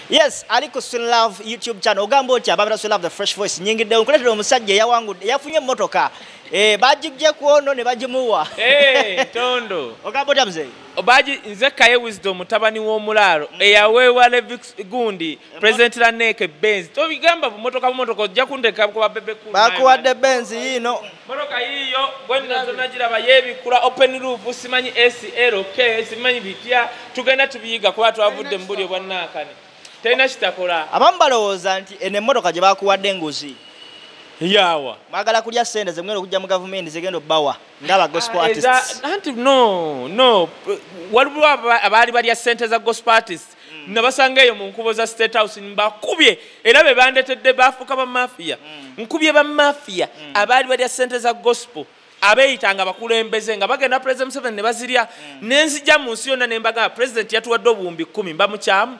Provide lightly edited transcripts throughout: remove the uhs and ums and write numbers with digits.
Yes, ali ku Swin Love YouTube channel. Ogamba otya ababira Swin Love the Fresh Voice? Nyingidde nkuleetera omusajja eyawangudde, yafunye emmotoka. Bagijje ku ono ne bagimuwa. Tondo. Ogamba otya mzee? Obaji nze Kaye Wisdom mutabani w'omulaalo eyaweebwa Levix gundi President Laneke Benz. Tobigamba bumotoka ojja kundeka kuba Bebe Cool. Bakuwadde Benz yiino. Motoka yiiyo gwenna tonagiraba yeebikula open roof simanyi SLK simanyi bitya tugenda tubiyiga kuba twavudde mu buli obwannaakane. Terina kitakola. Abamu balowooza nti eno emmotoka gye bakuwadde enguzi. Yawa. Mwagala kulya ssente ze mugenda okujja mu gavumenti zigenda obbawa ng'aba gospel artists. Anti no. Waliwo abaali balya ssente za gospel artists. Nabasanga eyo mu nkubo za State House mbakubye era be bandetedde bafuuka ba mafia. Nkubye ba mafia abaali balya ssente za gospel. Abeeyitanga bakulembeze nga bagenda President Museveni ne bazirya. Nenzija mu nsi yonna ne mbagamba President yatuwadde obuwumbi 10 mba mukyamu.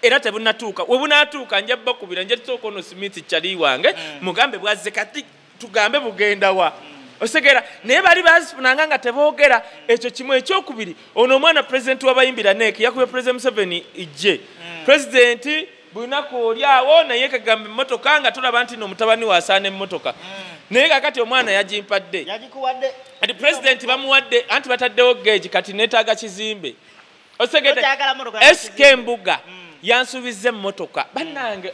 Era tebunatuuka. We bunatuuka nja bakubira nja tusooka ono Smith Chali wange mugambe bwazze kati tugambe bugenda wa. Osegera naye bali bazifunanga nga teboogera ekyo kimu. Ekyokubiri ono omwana President w'abayimbira Laneke yakubye President Museveni ijje. President bunaku oli awo naye kagamba emmotoka nga tulaba nti n'omutabani we asaana emmotoka. Naye kakati omwana yagimpadde. Yagikuwadde. Ati President bamuwadde anti bataddewo gauge kati neetaaga kizimbe. Osegedde SK Mbuga yansuubizza emmotoka. Bannange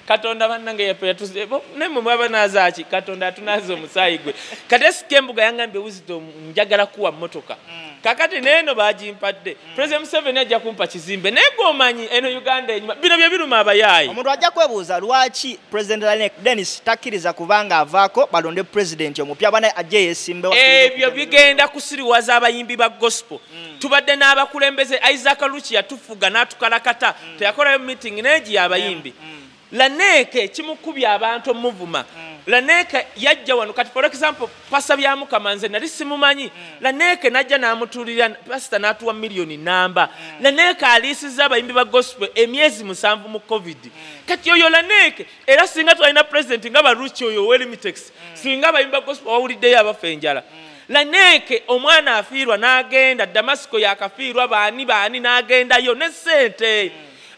Katonda bannange yatuze naye mwaba naazaaki Katonda atunaaza omusaayi gwe. Kati SK Mbuga yangambye Wisdom njagala kuwa mmotoka. Kakati neeno bagimpadde. President Museveni ajja kumpa kizimbe naye gw'omanyi eno Uganda enyuma bino bye biruma abayaayi. Omuntu ajja kwebuuza lwaki President Lanek Dennis takkiriza kubanga avaako balonde president omupya bana ajje yesimbe. Ebyo bigenda kusiriwaza abayimbi ba gospel. Tubadde n'abakulembeze Isaac Luchi yatufuga n'atukalakata teyakolayo meeting n'egi abayimbi. Laneke kimukubya abantu omuvuma. Laneke yajja wano kati for example Pastor Byamukama nze nali simumanyi. Laneke najja n'amutuulira pastor n'atuwa miliyoni namba. Laneke aliisiza abayimbi ba gospel emyezi 7 mu COVID. Kati oyo Laneke era singa twalina president nga Baruchi oyo ow'Elimitex singa abayimbi ba gospel bawuliddeyo abafa enjala. Laneke omwana afiirwa n'agenda Damasco yakafiirwa baani n'agendayo ne ssente.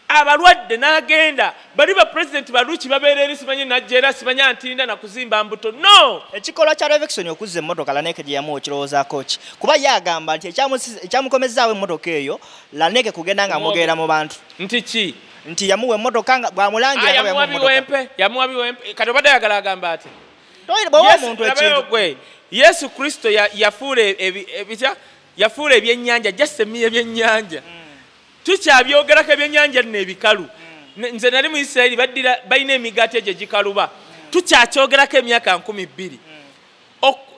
Abalwadde n'agenda bali ba president Baruchi babeera eri simanyi najja simanyi antinda na kuzimba mbuto. No, ekikolwa kya Levixone okuzza emmotoka Laneke gye yamuwa okirowoozaako ki? Kuba ye agamba nti ekyamukomezaawo emmotoka eyo Laneke kugenda nga amwogerera mu bantu. Nti ki? Nti yamuwa emmotoka nga bw'amulangira nga yamuwa biwempe, yamuwa biwempe. Kati obadde ayagala agamba ati bw'owa omuntu ekintu. Yesu Kristo yafuula ebitya yafuula ebyennyanja just emiye ebyennyanja. Tukyabyogerako ebyennyanja nno ebikalu. Nze nali mu Isirayiri baddira balina emigaati egyo egikaluba. Tukyakyogerako emyaka 2000.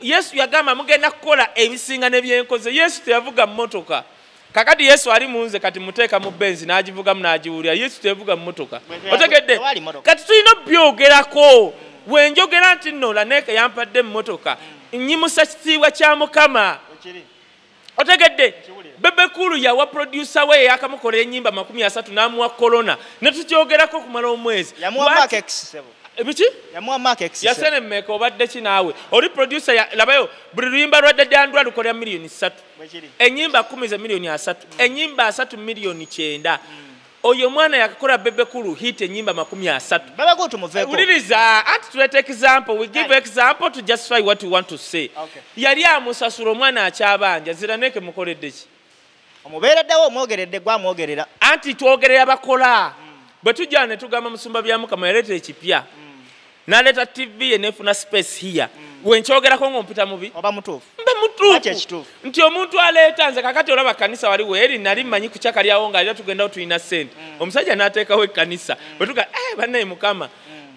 Yesu yagamba mugenda kukola ebisinga n'ebyenkoze. Yesu teyavuga mmotoka. Kakati Yesu ali mu nze kati muteeka mu Benz n'agivugamu n'agiwulira. Yesu teyavuga mmotoka. Otegedde? Kati tulina obyogerako. Wenjogera nti nno Laneke yampadde emmotoka. Nnyimusa kitiibwa kya Mukama. Otegedde? Bebe Cool yawa producer we yakamukolera ennyimba 30 n'amuwa corona. Ne tukyogerako okumala omwezi. Yamuwa Mark X sebo. Biki? Yamuwa Mark X. Yasene mmeka obadde ki naawe? Oli producer labayo buli luyimba lwa Daddy Andrew lukolera miliyoni 3. Ennyimba 10 za miliyoni 3. Ennyimba 3 miliyoni 9. Oyo mwana yakakola Bebe Cool hit ennyimba 30. Bebe Cool tumuveeko. Wuliriza, anti tuleeta example, we give example to justify what we want to say. Yali amusasula omwana akyabanja, Ziraneke mukoledde ki? Omubeereddewo omwogeredde gwamwogerera. Anti twogerera bakola. Bwe tujja ne tugamba Musumba Byamukama yaleeta ekipya. N'aleeta TV ye n'efuna space here. We nkyogerako ng'ompita mubi. Oba mutuufu. Mba mutuufu. Nti omuntu aleeta nze kakati olaba kanisa wali weeri nali mmanyi kucakalyawo nga era tugendawo tulina ssente. Omusajja n'ateekawo ekkanisa. Bwe tuga bannaye Mukama.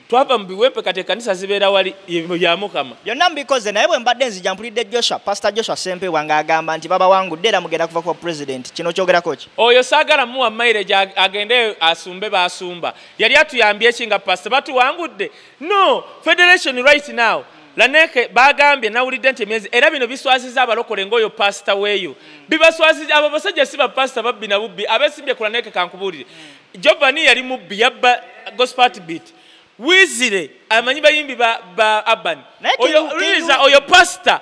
Twava mu biwempe kati ekkanisa zibeera wali ya Mukama. Byonna mbikoze naye bwe mbadde nzija mpulidde Joshua, Pastor Joshua Ssempewa ng'agamba nti babawangudde era mugenda kuva ku president. Kino kyogerako ki? Oyo saagala muwa mileage agende asumbe basumba. Yali atuyambye ki nga pastor batuwangudde? No, federation right now. Laneke bagambye nawulidde nti emyezi era bino biswaziza abalokole ng'oyo pastor weeyo. Bibaswaziza abo basajja si ba pastor babbi na bubbi abesimbye ku Laneke kankubuulire. Giovanni yali mubbi yabba gospel beat. Wizire Amanyi bayimbi ba Urban. Oyo Liza oyo pastor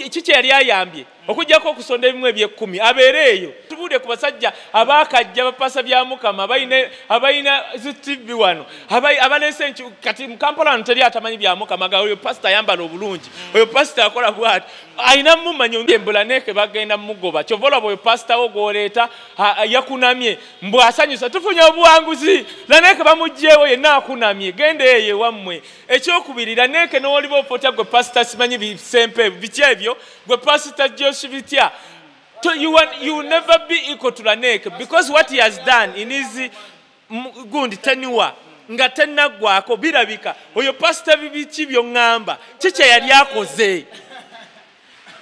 kiki yali ayambye okujjako okusonda ebimu ebyekumi abeereeyo. Tubude ku basajja abakajja bapasa bya Mukama abayina zi TV wano abalese kati mu Kampala wano teri atamanyi bya Mukama ga oyo pastor ayambala obulungi oyo pastor akola bwati ayina mumanyi embula neke bagenda mugoba kyova olaba oyo pastor wo gw'oleeta yakunamye mbw asanyusa tufunye obuwanguzi Laneke bamuggyewo yenna akunamye genda eyo ewammwe. Ekyokubiri Laneke n'oliba ofotya gwe pastor simanyi bisempe biki ebyo gwe pastor Josh bitya. So you will never be equal to Laneke because what he has done in his gundi tenure nga tennaggwako birabika oyo pastor bibiki by'oŋŋamba kiki yali akoze.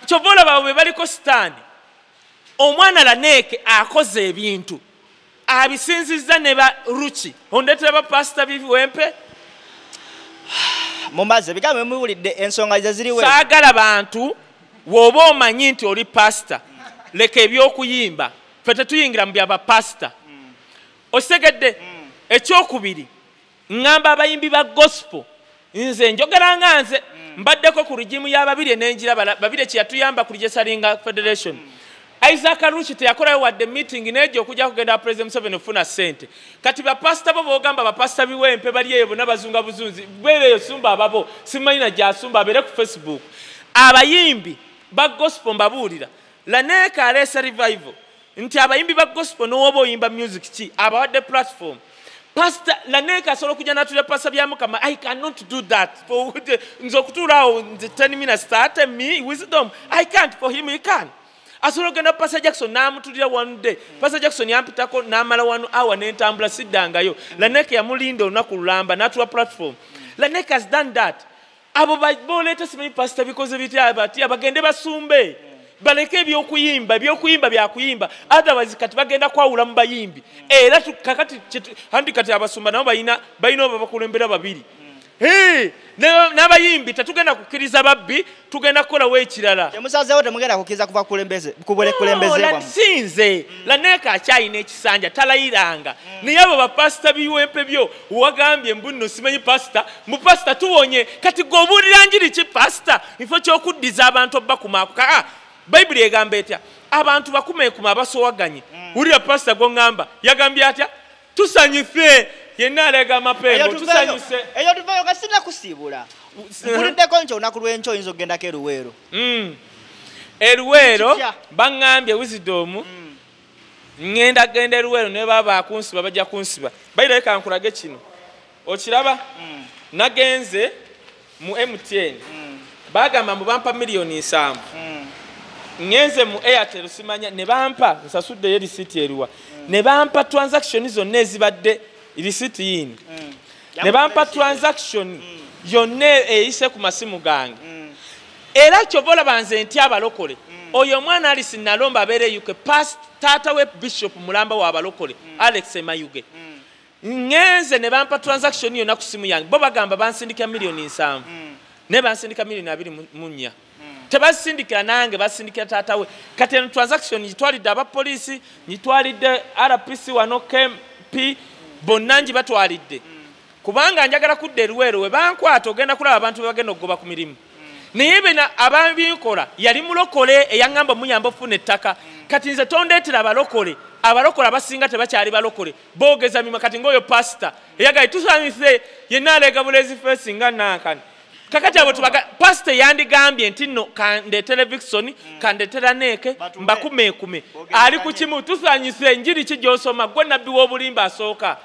Kyova olaba bwe baliko sitaani omwana Laneke akoze ebintu abisinzizza ne ba Ruki ondeetera ba pastor biwempe Mumbaze bigambo muwulidde ensonga ze ziriwe. Saagala bantu bw'oba omanyi nti oli pastor leka ebyokuyimba ffe tetuyingira mu byabapasita. Okitegedde? Ekyokubiri ŋŋamba abayimbi ba gospel nze njogera nga nze mbaddeko ku rigimu ya Babirye n'enjira Babirye kye yatuyamba ku Registering'a Federation. Isaac Ruchi teyakolayo wadde meeting n'ejja okujja kugenda President Museveni okufuna ssente. Kati bapasita bo b'ogamba bapasita biwempe bali eyo bonna bazunga buzunzi beereyo sumba ababo simanyi na gy'asumba abeere ku Facebook. Abayimbi ba gospel mbabuulira Laneke aleese revival nti abayimbi ba gospel n'oba oyimba music ki abawadde platform. Pastor Laneke asobola okujja n'atuula pastor bya Mukama. I cannot do that. Nze okutuula awo nze 10 minutes 30 me wisdom I can't. For him he can. Asobola okugenda Pastor Jackson n'amutulira one day. Pastor Jackson yampitako n'amala 1 hour n'entambula siddangayo. Laneke yamulinda olunaku lulamba n'atuwa platform. Laneke has done that. Abo boleeta simanyi pastor bikoze bitya batya bagende basumbe baleke ebyokuyimba ebyokuyimba byakuyimba otherwise kati bagenda kwawula mu bayimbi era kakati andi kati abasumba nabo balina oba bakulembera babiri. N'abayimbi tetugenda kukkiriza babbi tugenda kukolawo ekirala. Temusazeewo temugenda kukkiriza kuva kukulembeze. Sinze Laneke akyalina ekisanja talayiranga naye abo bapasita biwempe byo wagambye mbu nno simanyi pasita mu pasita tuwonye kati gwe obuulira njiri ki pasita ifo ky'okuddiza abantu obbakumaako. Bayibuli egamba etya abantu bakumeekuma abasowaganye. Wulira pasita gw'oŋŋamba yagambye atya tusanyufe yenna alega amapengo tusanyuse. Eyo tuveeyo nga sirina kusiibula. Mpuliddeko nti olunaku lw'enkya oyinza okugendako e Luweero. E Luweero baŋŋambye Wisdom ŋŋenda genda e Luweero ne baba akunsiba bajja kunsiba. Bayirayo kankulage kino okiraba nagenze mu MTN bagamba mbu bampa miliyoni 7. Ngenze mu Airtel simanya ne bampa nsasuddeyo risiti eruwa ne bampa transaction zonna ezibadde risiti yini ne bampa transaction yonna eyise ku masimu gange. Era kyova olaba nze nti abalokole oyo omwana Alice Nalomba abeere UK past taata we Bishop Mulamba w'abalokole Alex Mayuge. Ngenze ne bampa transaction yonna ku simu yange bo bagamba bansindika miliyoni 7 ne bansindika miliyoni 24. Tebasindikira nange basindikira taata we. Kati eno transaction ngitwalidde abapoliisi ngitwalidde RPC wano KMP bonna ngibatwalidde kubanga njagala kudda e Luweero we bankwata ogenda kulaba abantu bagenda okugoba ku mirimu. Naye bena ababinkola yali mulokole eyaŋŋamba muyamba okufuna ettaka. Kati nze tondeetera abalokole abalokole abasinga tebakyali balokole boogeza mimwa. Kati ng'oyo pasita eyagaye tusanyuse yenna alega bulezi feesi nga nankani. Kakati abo tubaga pastor yandigambye nti nno kandeetere Vixon kandeetere Laneke mbakumeekume ali ku kimu tusanyuse enjiri ki gy'osoma gwe nabbi w'obulimba asooka.